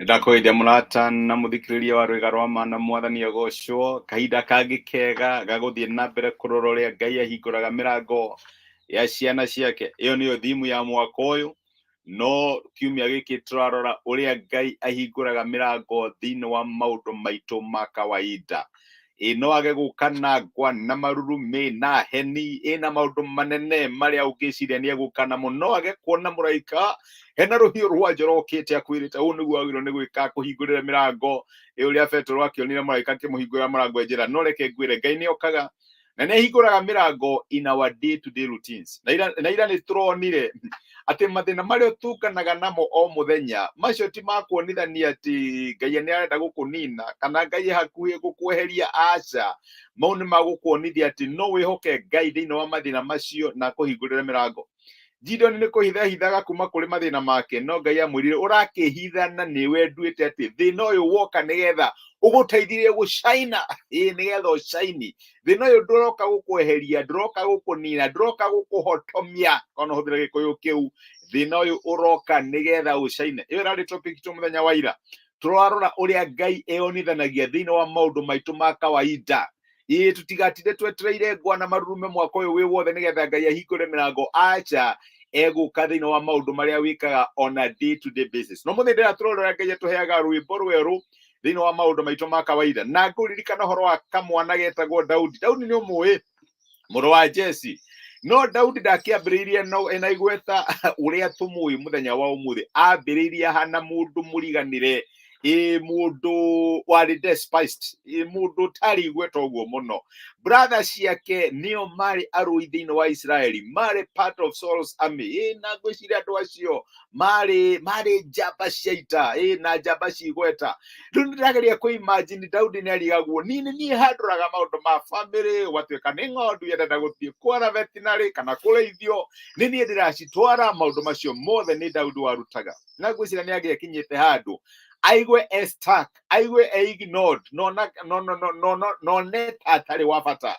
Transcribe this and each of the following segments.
Nĩndakũgeithia mũrata na mũthikĩrĩria wa rwĩga rwa ma na mwathani agocwo. Kahinda kangĩ kega ga gũthiĩ na mbere kũrora ũrĩa Ngai ahingũraga mĩrango ya ciana ciake. Ĩyo nĩyo thimu ya mwaka ũyũ, no kiumia gĩkĩ tũrarora ũrĩa Ngai ahingũraga mĩrango thĩinĩ wa maũndũ maitũ ma kawaida. Ĩ no age gũka na ngwa na marurumĩ na heni, ĩ na maũndũ manene marĩa ũngĩciria nĩ egũka namo, no age kuona mũraika hena rũhiũ rwa njora ũkĩte akwĩrĩte ũũ nĩguo wagĩrĩirwo nĩ gwĩka, kũhingũrĩra mĩrango. Ĩ ũrĩa Petero akĩonire mũraika akĩmũhingũrĩra mũrango e njĩra. No reke ngwĩre, Ngai nĩ okaga na nĩ ahingũraga mĩrango in our day to day routines. Na ira nĩ tũronire atĩ mathĩna marĩa ũtũnganaga namo o mũthenya macio ti ma kuonithania atĩ Ngai nĩ arenda gũkũnina kana Ngai e hakuhĩ gũkweheria. Aca, mau nĩ ma gũkuonithia atĩ no wĩhoke Ngai thĩinĩ wa mathĩna macio na akũhingũrĩre mĩrango. Gideon nĩ kũhitha ehithaga kuma kũrĩ mathĩna make, no Ngai amwĩrire ũrakĩhitha na nĩwe nduĩte atĩ thĩna ũyũ woka nĩgetha ũgũteithirie gũcaina, ĩĩ nĩgetha ũcaini. Thĩna ũyũ ndũroka gũkweheria, ndũroka gũkũnina, ndũroka gũkũhotomia, kana ũhũthĩre gĩkũyũ kĩu. Thĩna ũyũ ũroka nĩgetha ũcaine. Ĩyo ĩrarĩ topic itũ mũthenya wa ira. Tũrarora ũrĩa Ngai eyonithanagia thĩinĩ wa maũndũ maitũ ma kawaida. Ĩĩ tũtigatinde twetereire ngwa na marurume mwaka ũyũ wĩ wothe nĩgetha Ngai ahingũre mĩrango. Aca, egũka thĩinĩ wa maũndũ marĩa wĩkaga on a day to day basis. No mũthĩ ndĩra tũrora ũrĩa Ngai atũheaga rwĩmbo rwerũ thĩinĩ wa maũndũ maitũ ma kawaida. Na ngũririkana ũhoro wa kamwana getagwo Daudi. Daudi nĩ ũmũĩ, mũrũ wa Jesi. No Daudi ndakĩambĩrĩirie no ena igweta ũrĩa tũmũĩ mũthenya wa ũmũthĩ. Ambĩrĩirie ahana mũndũ mũriganĩre, ĩ mũndũ warĩ despised, ĩ mũndũ ũtarĩ igweta ũguo mũno. Brother ciake nĩo marĩ arũi thĩinĩ wa Israeli, marĩ part of Saul's army. Ĩ na ngwĩciria andũ acio marĩ njamba cia ita, ĩ na njamba ci igweta. Rĩu nĩndĩrageria kũ imagine Daudi nĩ arigagwo, niĩ nĩ niĩ handũraga maũndũ ma family, gwatuĩka nĩ ng'ondu yendete gũthiĩ kwara veterinary kana kũrĩithio, nĩ niĩ ndĩracitwara. Maũndũ macio mothe nĩ Daudi warutaga. Na ngwĩciria nĩ angĩakinyĩte handũ aigue e stuck, aigue e ignored, no no no no no no no ne ta atarĩ wa bata.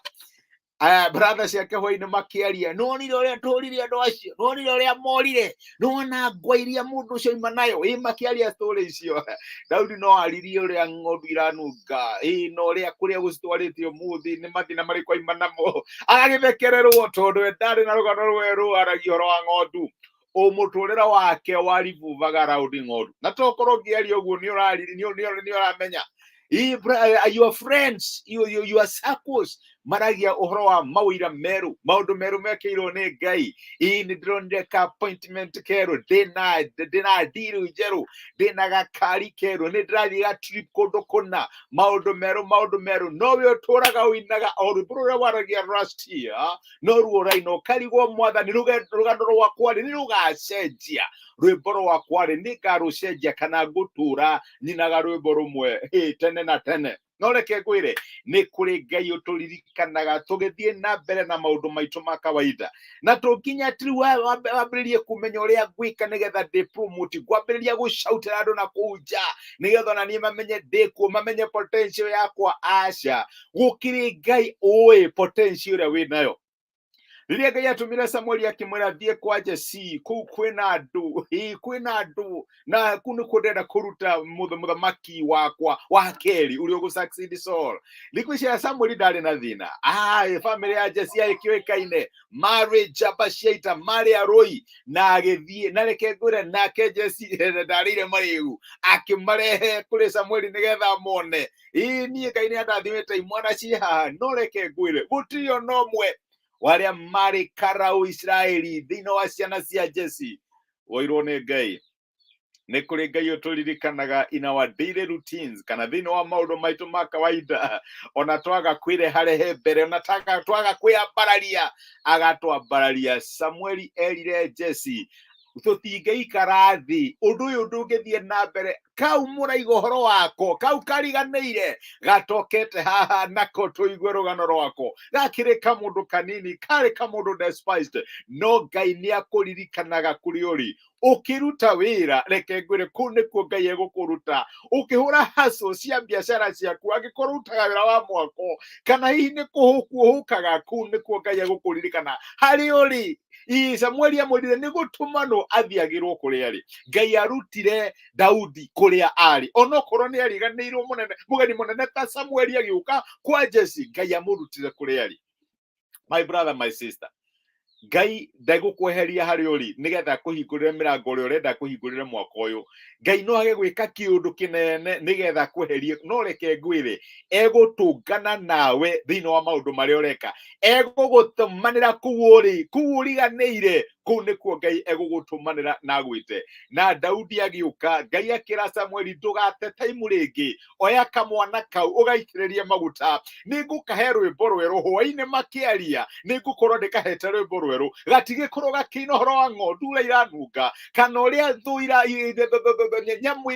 Aya brother ciake hwainĩ makĩaria, nonire ũrĩa tũrire andũ acio, nonire ũrĩa morire, nona ngwa iria mũndũ ũcio aima nayo. Ĩ makĩaria story icio, Daudi no aririe ũrĩa ng'ondu iranunga, ĩ na ũrĩa kũrĩa gũcitwarĩte ũmũthĩ nĩ mathĩna marĩkũ aima namo. Agagĩthekererwo tondũ we ndarĩ na rũgano rwerũ, aragia ũhoro wa ng'ondu. Mũtũrĩre wake warivuvaga round ng'ondu. Na tokorwo ngĩaria ũguo nĩ ũrariri, nĩ ũramenya your friends, your circles maragia ũhoro wa mawĩra merũ, maũndũ merũ mekĩirwo nĩ Ngai. Ĩ nĩ ndĩronire ka appointment kerũ, ndĩna deal njerũ, ndĩna gakari kerũ, nĩ ndĩrathiĩ ga trip kũndũ kũna, maũndũ merũ, maũndũ merũ. No we ũtũraga ũinaga o rwĩmbo rũrĩa waragia last year, no ruo ũraina ũkarigwo, mwathani, rũgano rwakwa rĩ nĩ rũgacenjia? Rwĩmbo rwakwa rĩ nĩ ngarũcenjia kana ngũtũra nyinaga rwĩmbo rũmwe hĩ tene na tene? No reke ngwĩre, nĩ kũrĩ Ngai ũtũririkanaga tũgĩthiĩ na mbere na maũndũ maitũ ma kawaida. Na tũnginya atĩ rĩu wambĩrĩrie kũmenya ũrĩa ngwĩka nĩgetha ndĩ promote, ngwambĩrĩria gũcautĩra andũ na kũu nja nĩgetha ona niĩ mamenye ndĩkuo, mamenye potential yakwa. Aca, gũkĩrĩ Ngai ũĩ potential ĩrĩa wĩ nayo. Rĩrĩa Ngai atũmire Samueli akĩmwĩra thiĩ kwa Jesii, kũu kwĩna andũ, ĩ kwĩna andũ na kũu nĩkuo ndĩrenda kũruta mũthamaki wakwa wa kerĩ ũrĩa ũgũ succeed Saul. Thikũ ici Samueli ndarĩ na thĩna. Famĩlĩ ya Jesii ĩkĩũĩkaine marĩ njamba cia ita, marĩ arũi, na agĩthiĩ. Na reke ngwĩre, nake Jesii ndarĩire marĩgu, akĩmarehe kũrĩ Samueli nĩgetha mone, ĩĩ niĩ Ngai nĩ andathimĩte imwana ciĩ haha. No reke ngwĩre, gũtirĩ ona ũmwe wa arĩa marĩ karau Isiraeli thĩinĩ wa ciana cia Jesi woirwo nĩ Ngai. Nĩ kũrĩ Ngai ũtũririkanaga in our daily routines kana thĩinĩ wa maũndũ maitũ ma kawaida. Ona twaga kwĩreharehe mbere, ona twaga kwĩambararia, agatwambararia. Samueli erire Jesi, tũtingĩikara thĩ, ũndũ ũyũ ndũngĩthiĩ na mbere. Kau mũraiga ũhoro wako kau kariganĩire gatokete haha nako tũigue rũgano rwako. Gakĩrĩ kamũndũ kanini, karĩ kamũndũ despised, no Ngai nĩ akũririkanaga kũrĩ ũrĩ. Ũkĩruta wĩra, reke ngwĩre, kũu nĩkuo Ngai egũkũruta. Ũkĩhũra hustle cia biacara ciaku, angĩkorwo ũrutaga wĩra wa mwako kana hihi nĩ kũhũku ũhũkaga, kũu nĩkuo Ngai egũkũririkana harĩ ũrĩ. Ii, Samueli amwĩrire nĩ gũtũmanwo athiagĩrwo kũrĩa arĩ. Ngai arutire Daudi kũrĩa arĩ, onokorwo nĩ ariganĩirwo mũnene, mũgeni mũnene ta Samueli agĩũka kwa Jesse, Ngai amũrutire kũrĩa arĩ. My brother, my sister, Ngai ndegũkweheria harĩ ũrĩ nĩgetha akũhingũrĩre mĩrango ũrĩa ũrenda akũhingũrĩre mwaka ũyũ. Ngai no age gwĩka kĩũndũ kĩnene nĩgetha akweherie, no reke ngwĩre, egũtũngana nawe thĩinĩ wa maũndũ marĩa ũreka. Egũgũtũmanĩra kũu ũrĩ, kũu ũriganĩire, kũu nĩkuo Ngai egũgũtũmanĩra na agwĩte. Na Daudi agĩũka, Ngai akĩra Samueli, ndũgate taimu rĩngĩ, oya kamwana kau ũgaitĩrĩrie maguta, nĩngũkahe rwĩmbo rwerũ. Hwainĩ makĩaria, nĩngũkorwo ndĩkahete rwĩmbo rwerũ, gatigĩkorwo gakĩina ũhoro wa ng'ondu ũrĩa iranunga kana ũrĩa thũ nyamũ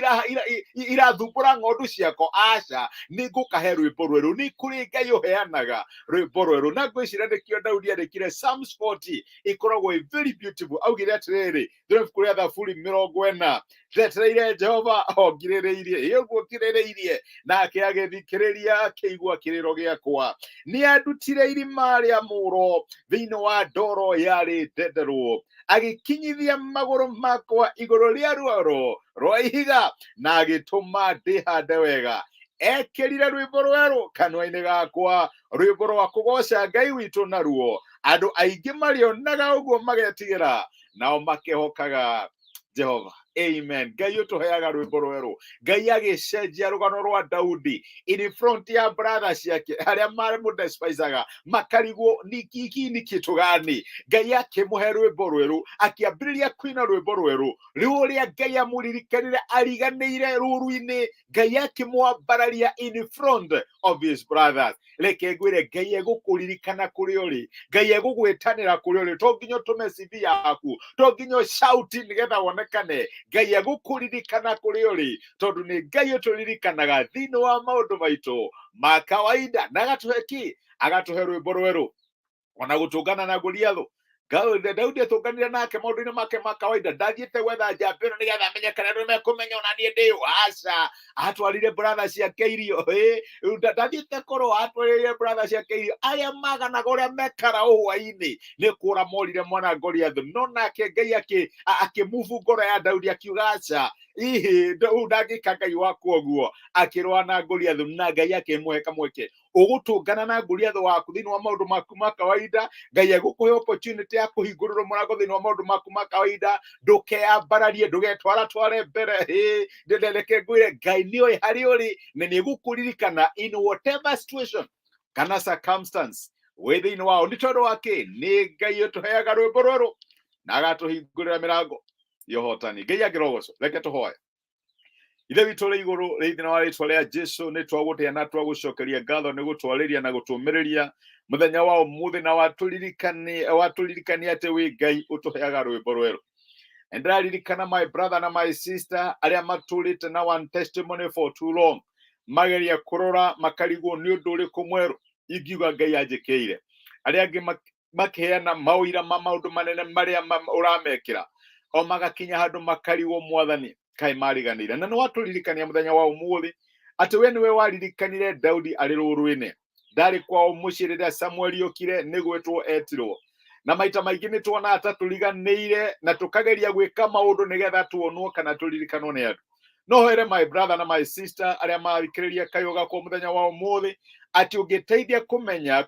irathumbũra ng'ondu ciakwa. Aca, nĩngũkahe rwĩmbo rwerũ. Nĩ kũrĩ Ngai ũheanaga rwĩmbo rwerũ, na ngwĩciria nĩkĩo Daudi andĩkire Psalms 40, ĩkoragwo ĩ very beautiful. Augire atĩrĩrĩ, thĩinĩ ibuku rĩa Thaburi 40, ndetereire Jehova o ngirĩrĩirie, ĩ ũguo ngirĩrĩirie, nake agĩthikĩrĩria akĩigua kĩrĩro gĩakwa. Nĩ andutire irima rĩa mũro, thĩinĩ wa ndoro yarĩ ndenderũ, agĩkinyithia magũrũ makwa igũrũ rĩa rwaro rwa ihiga, na agĩtũma ndĩhande wega. Ekĩrire rwĩmbo rwerũ kanua-inĩ gakwa, rwĩmbo rwa kũgooca Ngai witũ naruo. Andũ aingĩ marĩonaga ũguo magetigĩra, nao makehokaga Jehova. Amen. Ngai ũtũheaga rwĩmbo rwerũ. Ngai agĩcenjia rũgano rwa Daudi in front ya brother ciake arĩa mamũdespisaga, makarigwo niki ni kitu gani. Ngai akĩmũhe rwĩmbo rwerũ, akĩambĩrĩria kũina rwĩmbo rwerũ rĩu ũrĩa Ngai amũririkanire ariganĩire rũru-inĩ. Ngai akĩmwambararia in front of his brothers. Reke ngwĩre, Ngai egũkũririkana kũrĩa ũrĩ, Ngai egũgwĩtanĩra kũrĩa ũrĩ. To nginya ũtũme CV yaku, to nginya ũcauti nĩgetha wonekane. Ngai egũkũririkana kũrĩa ũrĩ, tondũ nĩ Ngai ũtũririkanaga thĩinĩ wa maũndũ maitũ ma kawaida, na agatũhe kĩ? Agatũhe rwĩmbo rwerũ. Ona gũtũngana na Goliathũ, Daudi atũnganire nake maũndũ-inĩ make ma kawaida. Ndathiĩte gwetha njamba ĩno nĩgetha amenyekane, andũ nĩmekũmenya ona niĩ ndĩ ũ. Aca, atwarire brother ciake irio. Ĩ, ndathiĩte kũrũa, atwarire brother ciake irio arĩa maganaga ũrĩa mekara ũhwainĩ nĩ kũra morire mwana Goliathũ. No nake Ngai akĩmubu ngoro ya Daudi, akiuga aca, ihi ũũ ndangĩka Ngai wakwa ũguo. Akĩrũa na Goliathũ na Ngai akĩmũhe kamweke. Ũgũtũngana na Goliathũ waku thĩinĩ wa maũndũ maku ma kawaida, Ngai egũkũhe opportunity ya kũhingũrĩrwo mũrango thĩinĩ wa maũndũ maku ma kawaida. Ndũkeambararie, ndũgetwaratware mbere. Hĩ, reke ngwĩre, Ngai nĩoĩ harĩa ũrĩ na nĩ egũkũririkana in whatever situation kana circumstance wĩ thĩinĩ wao. Nĩ tondũ wa kĩ? Nĩ Ngai ũtũheaga rwĩmbo rwerũ na agatũhingũrĩra mĩrango ya ũhotani. Ngai angĩrogocwo. Reke tũhoe. Ithe witũ ũrĩ igũrũ, rĩ thĩinĩ wa rĩtwa rĩa Jesu nĩ twagũtĩa na twagũcokeria ngatho nĩ gũtwarĩria na gũtũmĩrĩria mũthenya wa ũmũthĩ, na watũririkania atĩ wĩ Ngai ũtũheaga rwĩmbo rwerũ. Na ndĩraririkana my brother na my sister arĩa matũrĩte na one testimony for too long, mageria kũrora makarigwo nĩ ũndũ ũrĩkũ mwerũ ingiuga Ngai anjĩkĩire. Arĩa angĩ makĩheana maũira ma maũndũ manene marĩa ũramekĩra, o magakinya handũ makarigwo, Mwathani, kaĩ mariganĩire. Na nĩ watũririkania mũthenya wa ũmũthĩ atĩ we nĩwe waririkanire Daudi arĩ rũru-inĩ, ndarĩ kwao mũciĩ rĩrĩa Samueli okire nĩ gwĩtwo etirwo. Na maita maingĩ nĩ tuonaga ta tũriganĩire na tũkageria gwĩka maũndũ nĩgetha tuonwo kana tũririkanwo nĩ andũ. No hoere my brother na my sister arĩa mathikĩrĩria kayũ gakwa mũthenya wa ũmũthĩ, atĩ ũngĩteithia kũmenya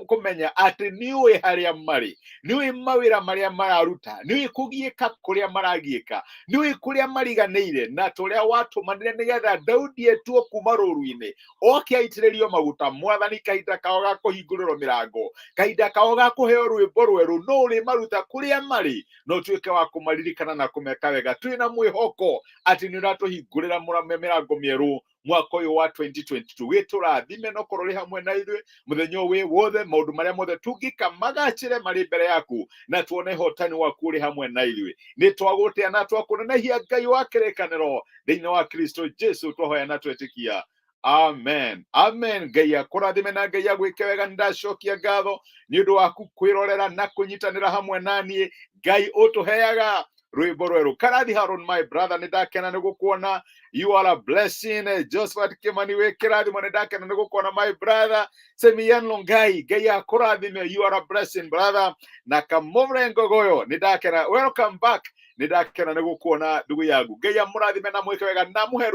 kũmenya atĩ nĩũĩ harĩa marĩ, nĩũĩ mawĩra marĩa mararuta, nĩũĩ kũgiĩka kũrĩa maragiĩka, nĩũĩ kũrĩa mariganĩire, na tũrĩa watũmanire nĩgetha Daudi etuo kuma rũru-inĩ oke aitĩrĩrio maguta. Mwathani, kahinda kao ga kũhingũrĩrwo mĩrango, kahinda kao ga kũheo rwĩmbo rwerũ, no ũrĩmaruta kũrĩa marĩ na ũtuĩke wa kũmaririkana na kũmeka wega. Twĩna mwĩhoko atĩ nĩ ũratũhingũrĩra mĩrango mĩerũ mwaka ũyũ wa 2022. Wĩtũrathime na ũkorwo ũrĩ hamwe na ithuĩ mũthenya ũyũ wĩ wothe, maũndũ marĩa mothe tũngĩka magacĩre marĩ mbere yaku, na tuone hotani waku ũrĩ hamwe na ithuĩ. Nĩ twagũtĩa na twakũnenehia, Ngai wa kĩrĩkanĩro, thĩinĩ wa Kristo Jesu twahoya na twetĩkia. Amen, amen. Ngai akũrathime na Ngai agwĩke wega. Nĩ ndacokia ngatho nĩ ũndũ waku kwĩrorera na kũnyitanĩra hamwe na niĩ. Ngai ũtũheaga Rwĩmbo rwerũ. Karathi Haron, my brother, nĩ ndakena nĩ gũkuona. You are a blessing. Josephat Kimani, wĩ kĩrathimo, nĩ ndakena nĩ gũkuona, my brother. Semian Longai, Ngai akũrathime. You are a blessing, brother. Na Kamũre Ngogoyo, nĩ ndakena. Welcome back. Nĩ ndakena nĩ gũkuona, ndugu yangu. Ngai amũrathime na mwĩke wega na mũhe.